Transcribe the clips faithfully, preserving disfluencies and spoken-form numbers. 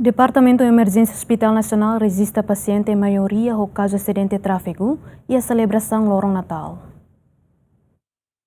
Departamentu Emerjénsia Hospital Nasionál rejista pasiente maioria ho kazu asidente tráfegu iha selebrasaun loron Natál.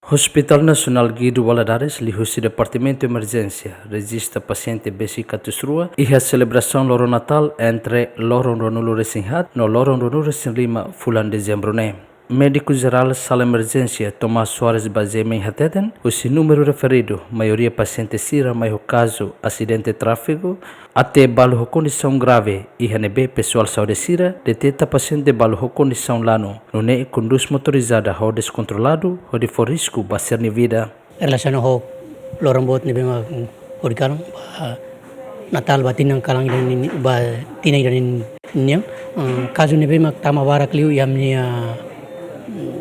Hospital Nasionál Guido Valadares liuhusi Departamentu Emerjénsia rejista pasiente besik atus rua iha selebrasaun loron Natál entre loron ruanulu-resin-haat no loron ruanulu-resin-lima fulan Dezembru ne'e. Médiku Jerál Sala Emerjénsia Tomás Soares ba GMN hateten, husi númeru referidu, maioria pasiente sira mai ho kazu asidente tráfegu, até balu ho kondisaun grave, iha ne'ebé pesoál saúde sira deteta pasiente balu ho kondisaun lanu, nune'e kondús motorizada ho deskontroladu, hodi fó risku ba sira-nia vida. Relasiona ho loron boot ne'ebé mak, mm, horikalan ba Natál ba tinan kalan ida-ne'e, ba tinan ida-ne'e nian, mm, kazu ne'ebé mak tama barak liu iha ami-nia, mm,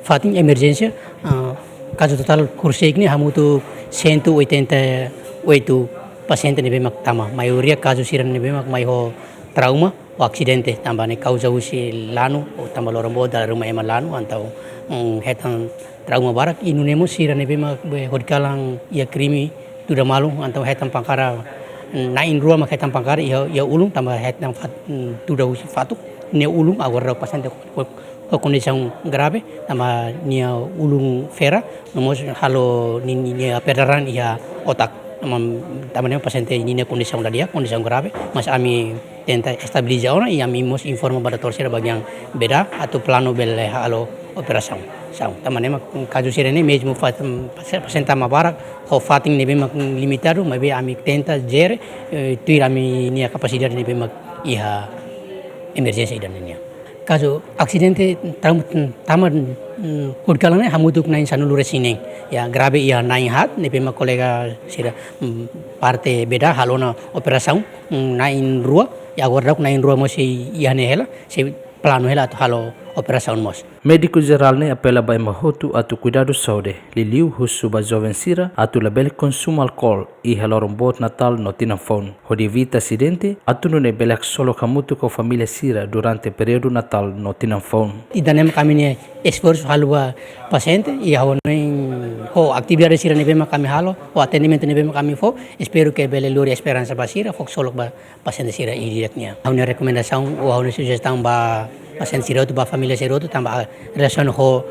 fatin emerjénsia, ah, kazu totál horiseik ne'e hamutuk cento e oitenta e oito pasiente ne'ebé mak tama. Maioria kazu sira ne'ebé mak mai ho trauma, ho asidente, tanba ne'e kauza husi lanu, ou tanba loron boot dala ruma ema lanu, entaun, mm, hetan trauma barak, i nune'e mós sira ne'ebé mak be horikalan iha krime tuda malu, entaun hetan pankara, na'in rua mak hetan pankara iha, iha ulun, tanba hetan fat-, mm, tuda husi fatuk, nia ulun, agora pasiente ho, ho kondisaun grave, tanba nia ulun fera, no mós halo ni-, ni-, nia perdaran iha otak. Tanba, tanba ne'e pasiente ninia kondisaun la di'ak, kondisaun grave, mas ami tenta estabiliza ona, i ami mós informa ba doutór sira bagian B D A atu planu bele halo operasaun. Saun, tanba ne'e mak kazu sira-ne'e mezmu fa-, pasiente tama barak, ho fatin ne'ebé mak limitadu, maibé ami tenta jere, eh, tuir ami-nia kapasidade ne'ebé mak iha emerjénsia ida-ne'e nian. Kazu asidente trauma, tama, mm, horikalan ne'e hamutuk na'in sanulu-resin-neen. Ya, grave iha na'in haat, ne'ebé mak kolega sira, mm, parte B D A halo ona operasaun, mm, na'in rua, i agora daudauk na'in rua mós sei iha ne'e hela, sei planu hela atu halo operasaun mós. Médiku Jerál ne'e apela ba ema hotu atu kuidadu saúde, liuliu husu ba joven sira atu labele konsumu álkol iha loron boot Natál no tinan foun, hodi evita asidente, atu nune'e bele haksolok hamutuk ho família sira durante períodu Natál no tinan foun. Ida-ne'e mak ami-nia esforsu halo ba pasiente, i ha'u hanoin ho atividade sira ne'ebé mak ami halo, ho atendimentu ne'ebé mak ami fó, espera ke bele lori esperansa ba sira, fó haksolok ba pasiente sira ida-idak nian. Ha'u-nia rekomendasaun, ou ha'u-nia sujestaun ba pasiente sira hotu, ba família sira hotu, tanba relasiona ho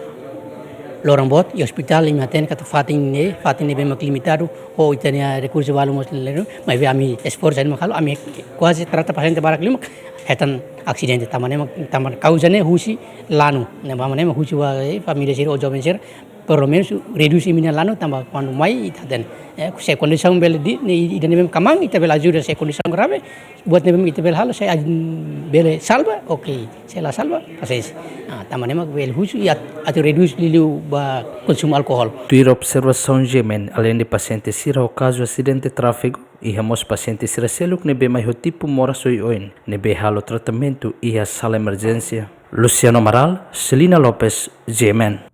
loron boot, i ospitál, imi hatene katak fatin ne'e, fatin ne'ebé mak limitadu, ho ita-nia rekursu balu mós lelu, maibé ami esforsu mak halo, ami kuaze trata pasiente barak liu mak hetan asidente, tanba ne'e mak, tanba kauza ne'e husi lanu, ne'e tanba ne'e mak husu ba, eh, família sira ou joven sira, pelumenus redús imi-nia lanu tanba kuandu mai ita hatene, eh, se kondisaun bele di'ak, ne'e ida-ne'ebé kmaan ita bele ajuda, se kondisaun grave, buat ne'ebé ita bele halo, se aj-, bele salva, oke, se la salva, pasiénsia. Ah, tanba ne'e mak bele husu, i at-, atu redús liuliu ba konsumu alkohol. Tuir observasaun GMN, aleinde pasiente sira ho kazu asidente tráfegu, iha mós pasiente sira seluk ne'ebé mai ho tipu moras oioin, ne'ebé halo tratamentu iha sala emerjénsia. Luciano Amaral, Celina Lopes, GMN.